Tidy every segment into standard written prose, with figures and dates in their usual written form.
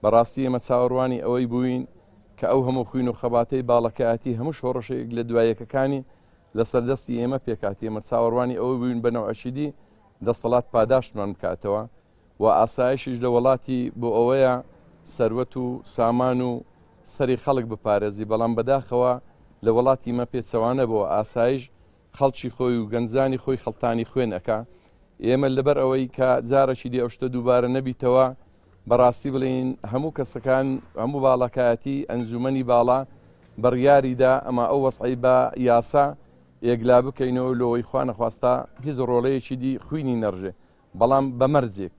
بەڕاستی ئێمە چاوەڕوانی ئەوەی بووین کە ئەو هەموو خوین و خەباتەی باڵەکایەتی هەموو شۆڕشێک لە دوایەکەکانی لەسەر دەستی ئێمە پێکهاتی ئێمە چاوەڕوانی ئەوە بووین بە نەوعەکی دی دەستەڵات پاداشتمان بکاتەوە و ئاسایشیش لە وەڵاتی بۆ ئەوەیە سەروەت و سامان و سەری خەڵک بپارێزی بەڵام بەداخەوە لە وەڵاتی مە پێچەوانە بۆ ئاسایش خەڵکی خۆی و گەنجانی خۆی خەڵتانی خوێن ئەکا ئێمە لەبەر ئەوەی کە جارەکی دی ئەو شتە دووبارە نەبیتەوە بەڕاستی بڵێین هەموو کەسەکان هەموو باڵاکایەتی ئەنجومەنی باڵا بڕیاریدا ئەما ئەو وەزعەی بە یاسا یەکلا بکەینەوە لۆوەی خوا نەخواستە هیچ ڕۆڵەیەکی دی خوینی نەڕژێ بەڵام بە مەرجێک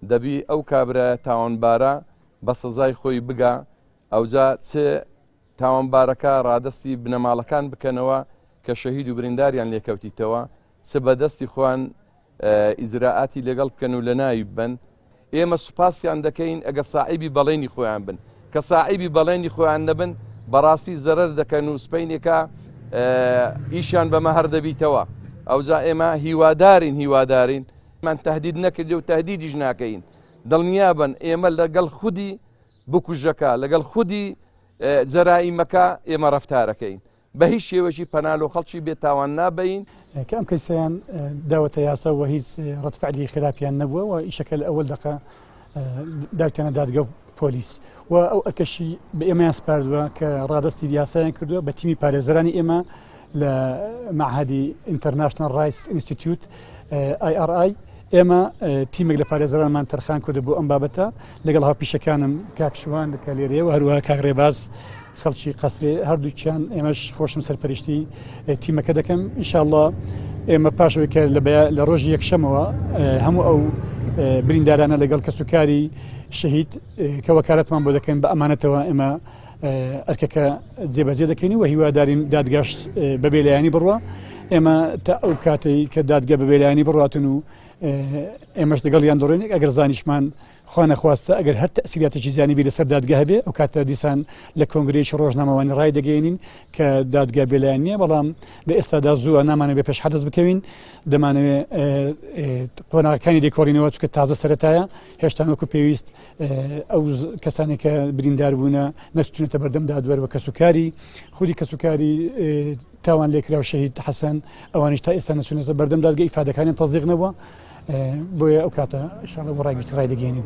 دەبی ئەو کابرایە تاوانبارە بە سزای خۆی بگا ئەوجا چ تاوانبارەکە ڕادەستی بنەماڵەکان بکەنەوە کە شەهید و برینداریان لێکەوتیتەوە چ بە دەستی خۆیان ئیجرائاتی لەگەڵ بکەن و لەناوی ببەن. ئێمە سوپاسیان دەکەین ئەگەر ساحیبی بەڵێنی خۆیان بن، کە ساحیبی بەڵێنی خۆیان نەبن بەڕاستی زەرەر دەکەن و سپەینێکا ئیشیان بەمە هەر دەبیتەوە. ئەوجا ئێمە هیوادارین هیوادارین مان تهدید نەکردی و تهدیدیش ناکەین. دڵنیابن ئێمە لەگەڵ خودی بکوژەکە لەگەڵ خودی جەرائیمەکە ئێمە ڕەفتارەکەین. بە هیچ شێوەکی پەنا لۆ خەڵکی بێ تاوان نابەین. کە ئەم کەیسەیان داوەتە یاسا و هیچ ڕەد فعلی خراپیان نەبووە و ئیشەکە لە ئەوەل دەقە داوتیانە دادگە و پۆلیس و ئەو ئەرکەشی بە ئێمەیان سپاردووە کە ڕادەستی یاسایان کردووە بە تیمی پارێزەرانی ئێمە لە مەعهەدی ئینتەرناشناڵ ڕایتس ئینستیتیوت IRI ئێمە تیمێک لە پارێزەرانمان تەرخان کردو بۆ ئەم بابەتە لەگەڵ هاوپیشەکانم کاک شوان کە لێرەیە و هەروەها کاک ڕێباز خەڵکی قەسرێ هەردووکیان ئێمەش خۆشم سەرپەرشتی تیمەکە دەکەم ئیشاءاللە ئێمە پاشەوەی کە لە لە ڕۆژی یەکشەمەوە هەموو ئەو بریندارانە لەگەڵ کەسوکاری شەهید کە وەکالەتمان بۆ دەکەن بە ئەمانەتەوە ئێمە ئەرکەکە جێبەجێ دەکەین و هیوادارین دادگاش بە بێلایەنی بڕوا ئێمە تا ئەو کاتەی کە دادگە بە بێلایەنی بڕاتن و ئێمەش لەگەڵیان دەڕۆین ئەگەر زانیشمان خوا نەخواستە ئەگەر هەر تەئسیراتێکی جانبی لەسەر دادگە هەبێ ئەو کاتە دیسان لە کۆنگرەیەکی ڕۆژنامەوانی ڕایدەگەیەنین کە دادگا بێلایەن نییە بەڵام لە ئێستادا زووە نامانەوێ پێش حەدەس بکەوین دەمانەوێ قۆناغەکانی لێکۆڵینەوە چونکە تازە سەرەتایە هێشتا وەکو پێویست ئەو کەسانێک کە بریندار بوونە نەچوونەتە بەردەم دادوەر و کەسوکاری خودی کەسوکاری تاوان لێکراو شەهید حەسەن ئەوانیش تا ئێستا نەچوونەتە بەردەم دادگە ئیفادەکانیان تەزیق نەبووە بۆیە ئەو کاتە ئیشاڵە بۆ ڕای گشتی ڕایدەگەیەنین.